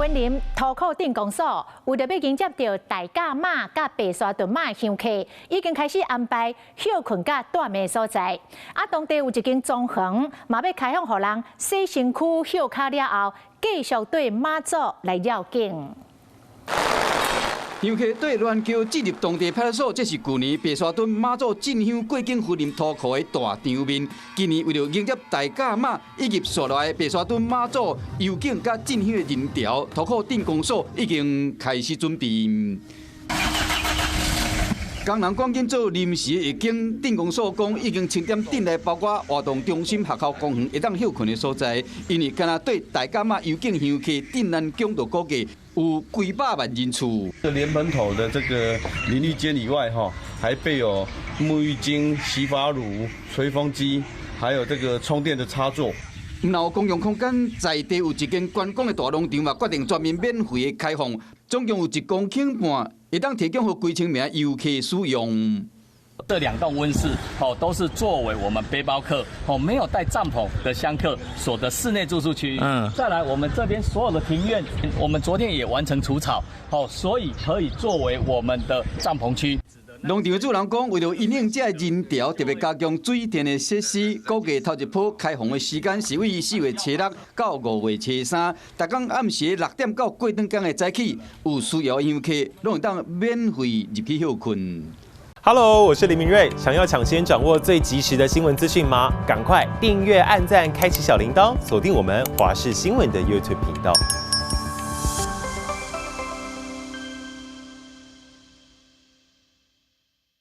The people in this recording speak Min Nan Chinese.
雲林塗埔鎮公所為著欲迎接著大甲媽佮白沙屯媽香客，已經開始安排歇睏佮蹛暝所在。啊，當地有一間莊園，嘛欲開放予人洗身軀、歇跤了後，繼續對媽祖來繞境。香客對鸞轎進入當地派出所，這是舊年白沙屯媽祖進香過境雲林塗埔的大場面。今年為著迎接大甲媽以及紲來的白沙屯媽祖遊境佮進香的人潮，塗埔鎮公所已經開始準備。工人趕緊做臨時的預警，鎮公所講已經清點鎮內包括活動中心、學校、公園會當歇睏的所在，因為敢若對大甲媽遊境香客鎮南宮就估計有幾百萬人次。這蓮蓬頭的這個淋浴間以外，哈，還備有沐浴巾、洗髮乳、吹風機，還有這個充電的插座。毋但有公共空間，在地有一間觀光的大農場嘛，決定全面免費的開放，總共有1.5公頃，會當提供予幾千名遊客使用。這兩棟溫室哦，都是作為我們背包客哦，沒有帶帳篷的香客所的室內住宿區。再來我們這邊所有的庭院，我們昨天也完成除草，哦，所以可以作為我們的帳篷區。農場的主人講，為著因應這人潮，特別加強水電的設施，估計頭一波開放的時間是為4月初6到5月初3，逐工暗時6點到過轉工的早起，有需要的香客攏會當免費入去歇睏。 Hello，我是林明瑞，想要搶先掌握最及時的新聞資訊嗎？趕快訂閱、按讚、開啟小鈴鐺，鎖定我們華視新聞的 YouTube 頻道。